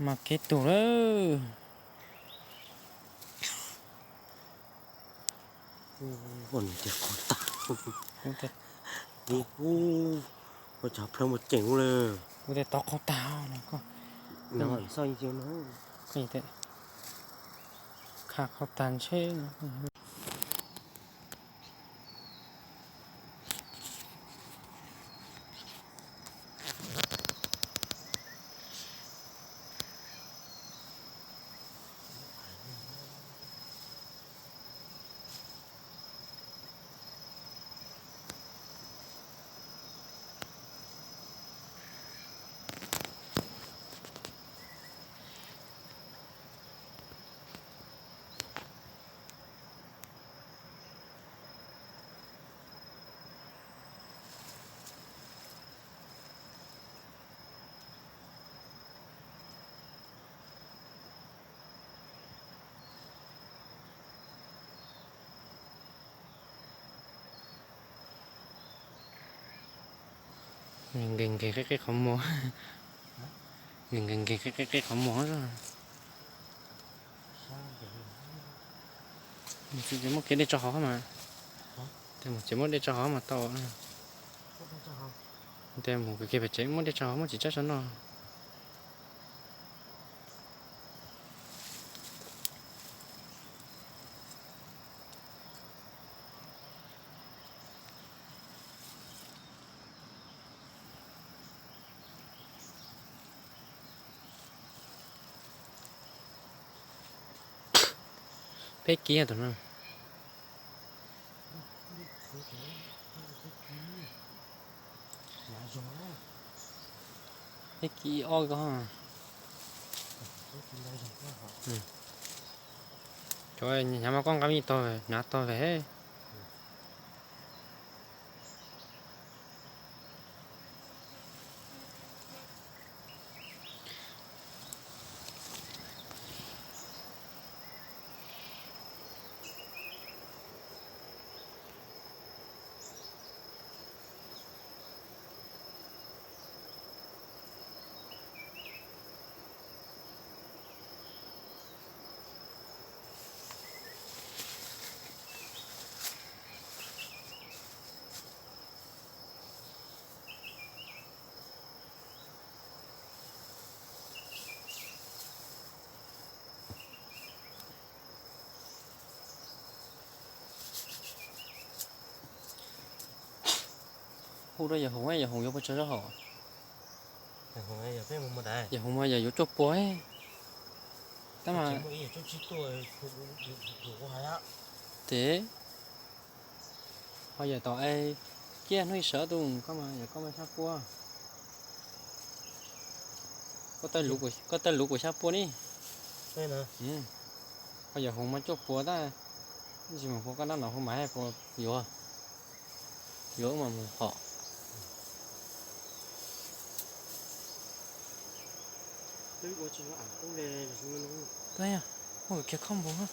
Mas kev tus lawm. Ua niam tiag qhov tas. Ua, ua cov plhaub mas ceem ua le. Ua tias tov qhov tas no koj. Kha qhov tas ntshe. Nkees nkees qib qib qhov muag. Nkees nkees qib qib qhov muag. Tsis muab kiag dej tso hauv mas. Tsis muab dej tso hauv mas tau. Tes mus kiag pem tsev muab dej tso hauv, muab tsis tsab tso noj. Peb kib tus no. Peb kib ob ko. Cov hnyav mas koj nqa me tog hnav tog ve. Hu rau yawg Hoom, yawg Hoom yuav puas tsawg zaub hauv? Yawg Hoom mas yog yuav cuaj pua. Tab mas tes ho yawm tom es ciaj hnub ib sawv tus koj mas yog koj mas xya pua. Koj tawg luv kuv xya pua ni. Ho yawm Hoom mas cuaj pua tab, ib ntsis mus hu koj nab no hu mas puas yuav, yuav mas mus hom. Muaj kiag khob npua.